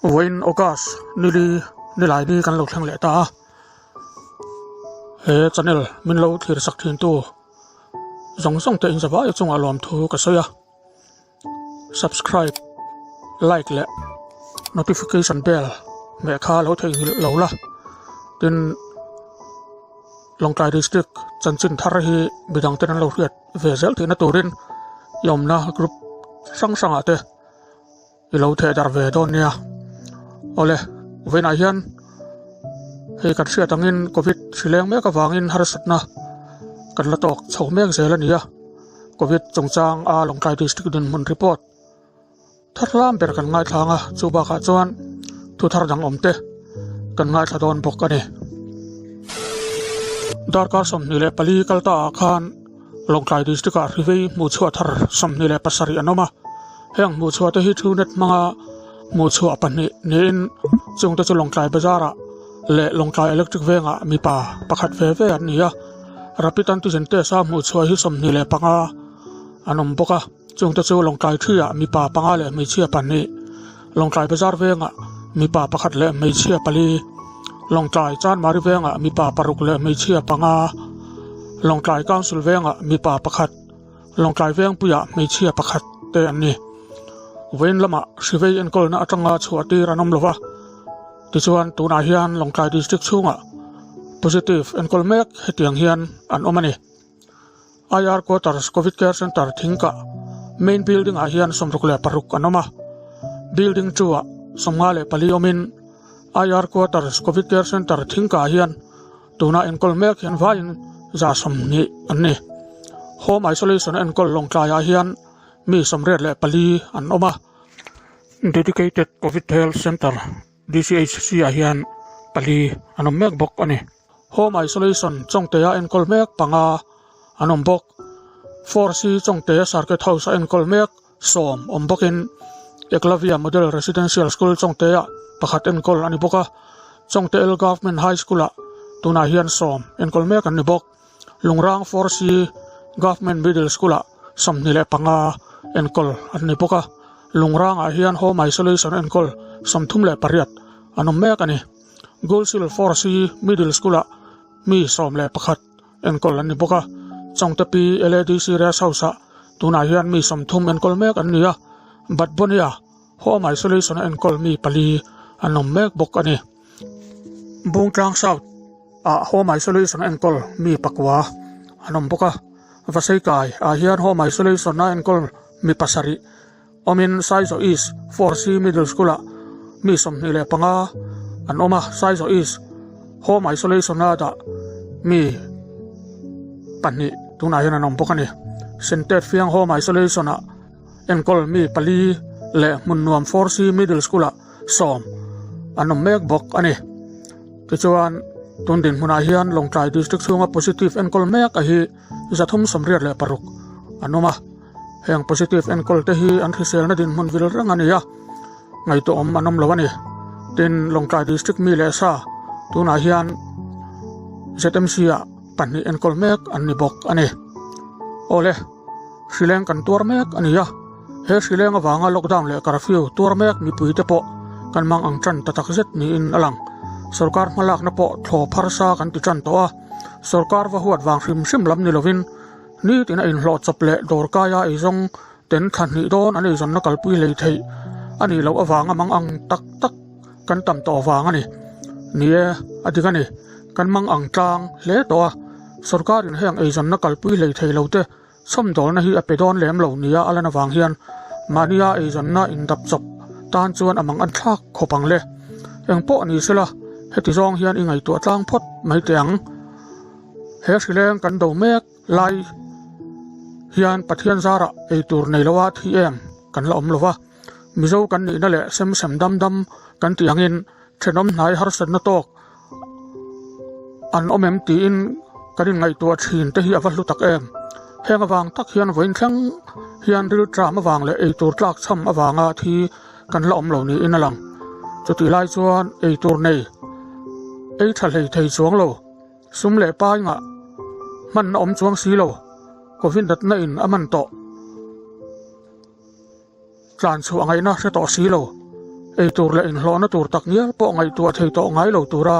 Vawiin August nili nilai ni kan lo thleng leh ta a, he channel min lo thlir sak thin tu zawng zawng te inzavai chungah lawmthu ka sawi a. Subscribe, like leh notification bell hmeh kha lo theihnghilh lo la, tin Lawngtlai district chanchin thar hi midang ten an lo hriat ve zel theihna turin i awmna group hrang hrangah te i lo theh darh ve dawn nia. Awle, vawiinah hian hei kan hriat angin covid hri leng mek avangin harsatna kan la tawk chho mek zel a ni a. Covid chungchang a Lawngtlai District dinhmun report thar lam ber kan ngaithla ang a, chu bakah chuan thu thar dang awm te kan ngaithla dawn bawk a ni. Darkar 24 kal ta ah khan Lawngtlai District ah hrivei hmuhchhuah thar 27 an awm a, heng hmuhchhuah te hi Truenet hmanga hmuhchhuah pahnih niin chungte chu Lawngtlai Bazar ah leh Lawngtlai Electric vengah mipa pakhat ve ve an ni a, Rapid Antigen Test a hmuhchhuah hi 25 an awm bawk a, chungte chu Lawngtlai thi ah mipa panga leh hmeichhia pahnih, Lawngtlai Bazar vengah mipa pakhat leh hmeichhia pali, Lawngtlai Chanmari vengah mipa paruk leh hmeichhia panga, Lawngtlai Council vengah mipa pakhat, Lawngtlai Vengpuiah hmeichhia pakhat te an ni. Vawiin lamah hrivei enkawlna atanga chhuah tir an awm lo va, tichuan tunah hian Lawngtlai District chhungah positive enkawl mek hetiang hian an awm a ni. IR Quarters Covid Care Centre Thingkah main building ah hian 66 an awm a, building 2 ah 54 awmin IR Quarters Covid Care Centre Thingkah ah hian Tuna enkawl mek hian vaiin 20 an ni. Home isolation a enkawl Lawngtlaiah hian mi 84 an awm a. Dedicated Covid Health Centre, DCHC, ah hian pali an awm mek bawk a ni. Home isolation Chawngtea enkawl mek panga an awm bawk. 4C Chawngtea Circuit House a enkawl mek sawm awm bawkin Eklavya Model Residential School Chawngte-ah pakhat enkawl a ni bawk a, Chawngte L Government High School-ah tunah hian sawm enkawl mek an ni bawk. Lungrang 4C Government Middle School-ah 25 enkawl an ni bawk a, Lungrangah hian Home Isolation enkawl 38 an awm mek a ni. Gulsil 4C Middle School-ah mi 11 enkawl an ni bawk a, Chawngte Pi LADC Rest House-ah tunah hian mi 30 enkawl mek an ni a, Batbonia Home Isolation a enkawl mi pali an awm mek bawk a ni. Bungtlang South ah Home Isolation a enkawl mi pakua an awm bawk a, Vaseikai ah hian Home Isolation a enkawl mi pasarih awmin Saizaw East 4C Middle School ah mi 25 an awm a, Saizaw East Home Isolation a dah mi pahnih tunah hian an awm bawk a ni. Sentet Fiang Home Isolation ah enkawl mi pali leh hmun nuam 4C Middle School ah sawm an awm mek bawk a ni. Tichuan, tun dinhmunah hian Lawngtlai District chhunga positive enkawl mek a hi 386 an awm a. Heng positive enkawl te hi an hriselna dinhmun vil reng a ni a, ngaihtuahawm an awm lo a ni. Tin, Lawngtlai District mi leh sa tunah hian ZMC ah pahnih enkawl mek an ni bawk a ni. Awle, hrileng kan tuar mek a ni a, he hrileng avanga lockdown leh curfew tuar mek mipui te pawh kan mang ang tan ta takzet niin a lang. Sorkar hmalakna pawh thlaw pharsa kan ti tan tawh a, sorkar va huat vang hrim hrim lam ni lovin, Nitin a inhlawh chawp leh dawrkaia eizawng ten thla hnih dawn an eizawnna kalpui lei theih a nih loh avanga mang ang tak tak kan tam tawh vang a ni. Ni e, a dik a ni. Kan mang ang tlang hle tawh a, sorkarin heng eizawnna kalpui lei thei lo te chhawmdawlna hi a pe dawn lem lo nia a lan avang hian mahnia eizawnna indap chawp tan chuan a mang an thlak khawp ang le. Engpawh ni sela, heti zawng hian i ngaihtuah tlang phawt mai teh ang. He hrileng kan do mek lai hian Pathian zarah ei tur nei loa thi em kan la awm lova, Mizo kan nihna leh sem sem dam dam kan tih angin thenawm hnai harsatna tawk an awm em tiin kan inngaihtuah thin te hi a va hlu tak em. Heng avang tak hian vawiin thleng hian rilṭam avang leh ei tur tlak chham avanga thi kan la awm lo niin a lang. Chutih lai chuan ei tur nei. Ei tha hlei thei chuang lo, sum leh pai ngah hmanna awm chuang si lo, Covid natna in a man tawh. Tlan chhuah ngaihna hre tawh si lo, ei tur leh inhlawhna tur tak ngial pawh ngaihtuah thei tawh ngai lo tura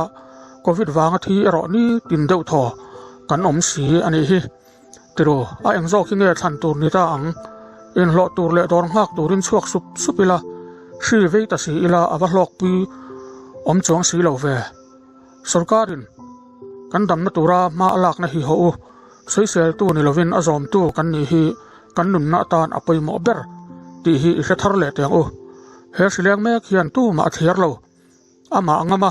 Covid vanga thi erawh ni tin deuh thaw kan awm si a nih hi. Tiru, a eng zawk hi nge thlan tur ni ta ang? Inhlawh tur leh dawr nghak turin chhuak sup sup ila, hri vei ta si ila a va hlawkpui awm chuang si lo ve. Sorkarin kan damna tura hma a lakna hi haw u, sawiseltu ni lovin a zawmtu kan nih hi kan nunna atan a pawimawh ber tih hi i hre thar leh teh ang u. He hrileng mek hian tumah a thliar lo. Amah ngam a,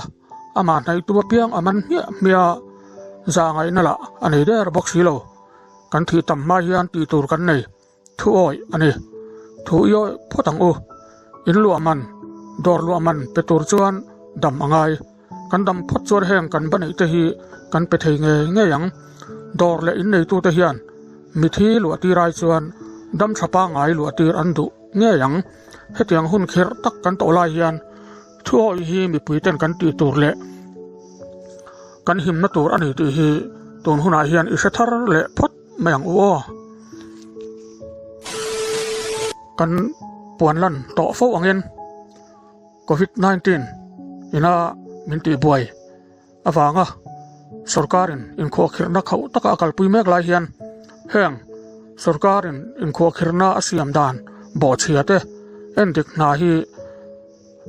amah hnaihtu apiang a man hmiah hmiah a, za ngaihna lah a nei der bawk si lo. Kan thih tam hma hian tih tur kan nei. Thu awih a ni. Thu i awih phawt ang u. In luah man, dawr luah man pe tur chuan dam a ngai. Kan dam phawt chuan heng kan ba neih te hi kan pe thei ngei ngei ang. Dawr leh in neitute hian mithi luah tir ai chuan dam tha pangngai luah tir an duh ngei ang. Hetiang hun khirh tak kan tawh lai hian thu awih hi mipui ten kan tih tur leh kan himna tur a ni tih hi tun hunah hian i hre thar leh phawt mai ang u aw. Kan puan lan tawh fo angin Covid 19 ina min tih buai avanga sorkarin inkhuahkhirhna khauh taka a kalpui mek lai hian heng sorkarin inkhuahkhirhna a siam dan bawhchhia te endik hna hi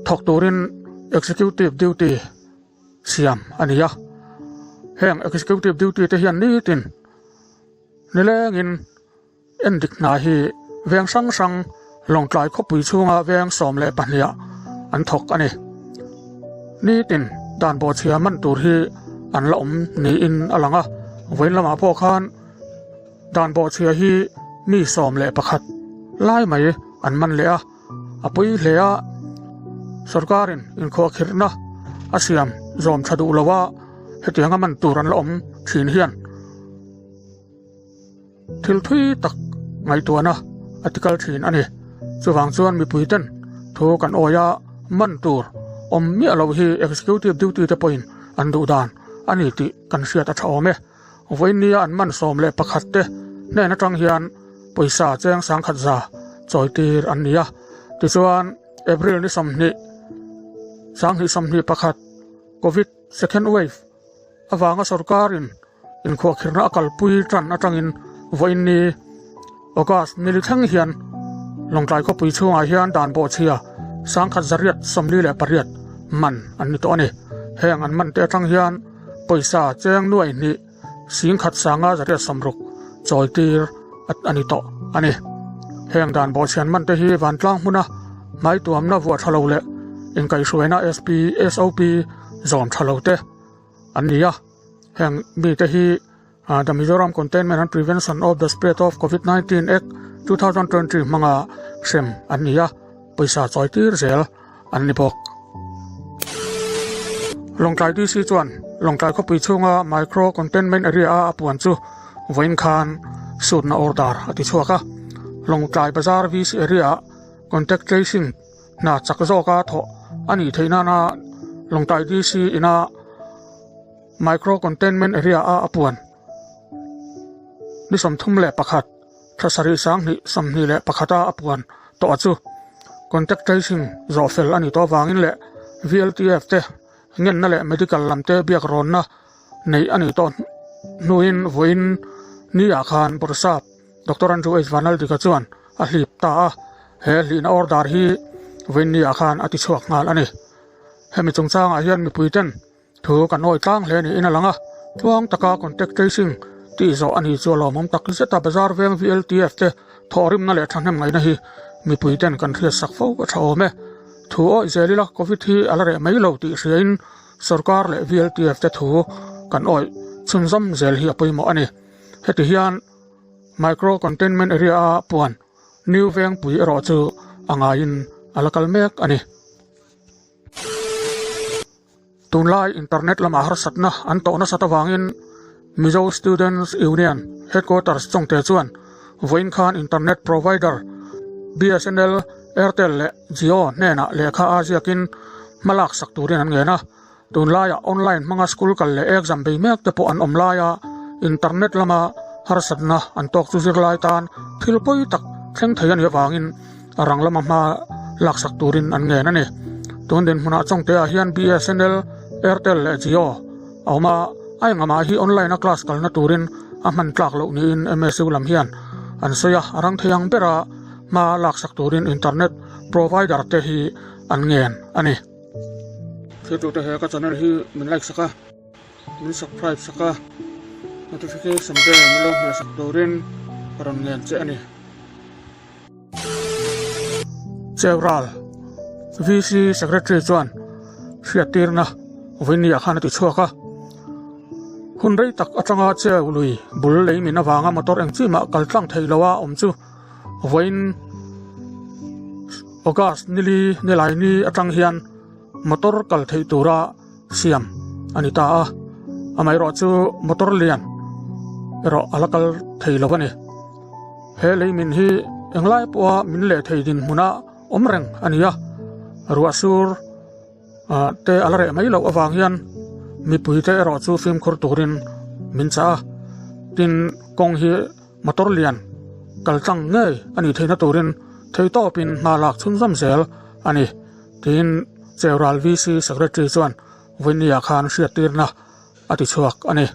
thawk turin executive duty siam a ni a. Heng executive duty te hian nitin nilengin endik hna hi veng hrang hrang Lawngtlai khawpui chhunga veng 12 ah an thawk a ni. Nitin dan bawhchhia man tur hi an la awm niin a lang a, vawiin lamah pawh khan dan bawhchhia hi mi 11 lai mai an man leh a. A pui hle a, sorkarin inkhuahkhirhna a siam zawm tha duh lo a, hetianga man tur an la awm thin hian thil thui tak ngaihtuahna a ti kal thin a ni. Chuvang chuan mipui ten thu kan awi a, man tur awm miah lo hi executive duty te pawhin an duh dan a ni tih kan hriat a tha awm e. Vawinia an man 11 te hnen atang hian pawisa cheng sangkhat za chawi tir an ni a. Tichuan, April ni 20, 2021 Covid second wave avanga sorkarin inkhuahkhirhna a kalpui tan atangin vawiin ni August nili thleng hian Lawngtlai khawpui chhungah hian dan bawhchhia 1848 man an ni tawh a ni. Heng an man te atang hian pawisa cheng nuai hnih singkhat sanga zariat sawmruk chawi tir a ni tawh a ni. Heng dan bawhchhian man te hi vantlang hmuna hmaituamna vuah tha lo leh inkaihhruaina SP, SOP zawm tha lo te an ni a. Heng mite hi The Mizoram Containment and Prevention of the Spread of Covid-19 Act 2020 hmanga hrem an ni a, pawisa chawi tir zel an ni bawk. Lawngtlai DC chuan Lawngtlai khawpui chhunga Micro Containment Area a a puan chu vawiin khan sutna order a ti chhuak a. Lawngtlai Bazar VC Area-ah Contact Tracing hna chak zawka thawh a nih theih nana Lawngtlai DC ina Micro Containment Area a a puan ni 31 thla sarih 2021 a a puan tawh a chu contact tracing zawh fel a nih tawh avangin leh VLTF te ngenna leh medical lam te biak rawnna neih a nih tawh hnuin vawiin ni ah khan Bawrhsap Doctor Andrew H Vanlaldika chuan a hlip ta a, he hlihna order hi vawiin ni ah khan a ti chhuak nghal a ni. Hemi chungchangah hian mipui ten Thu kan awi tlang hle niin a lang a, tluang taka contact tracing tih zawh a ni chu a lawmawm tak zet a, bazar veng VLTF te thawhrimna leh thahnem ngaihna hi mipui ten kan hriat sak fo a tha awm e. Thu awih zel ila Covid hi a la reh mai lo tih hriain sorkar leh VLTF te thu kan awih chhunzawm zel hi a pawimawh a ni. Heti hian micro containment area a puan New Vengpui erawh chu a ngaiin a la kal mek a ni. Tunlai internet lamah harsatna an tawh nasat avangin Mizo Students Union Headquarters chawngte chuan vawiin khan internet provider BSNL, Airtel leh Jio hnenah lehkha a ziakin hmalak sak turin an ngen a. Tunlaiah online hmanga school kal leh exam bei mek te pawh an awm laia internet lama harsatna an tawk chu zirlai tan thil pawi tak thleng thei a nih avangin a rang lama hma laksak turin an ngen a ni. Tun dinhmunah Chawngte-ah hian BSNL, Airtel leh Jio a awm a, a engamah hi online a class kalna turin a hman tlak loh niin MSU lam hian an sawi a, a rang thei ang bera hma laksak turin internet provider te hi an ngen a ni. Thiltute he ka channel hi min like sak a, min subscribe sak a, notification bell min lo hmeh sak turin ka rawn ngen che a ni. Cheural VC Secretary chuan hriattirna vawinia khan a ti chhuak a, hun rei tak atanga cheu lui bul lei min avanga motor eng chi mah kal tlang thei loa awm chu vawiin August nili nilai ni atang hian motor kal theih tura siam a ni ta a, amaherawh chu motor lian erawh a la kal thei lo a ni. He leimin hi englai pawha min leh thei dinhmuna awm reng a ni a, ruah sur te a la reh mai loh avang hian mipui te erawh chu fimkhur turin min chah a, tin kawng hi motor lian kal tlang ngei a nih theihna turin theitawpin hna lak chhunzawm zel a ni tiin Cheural VC Secretary chuan vawinia khan hriattirna a ti chhuak a ni.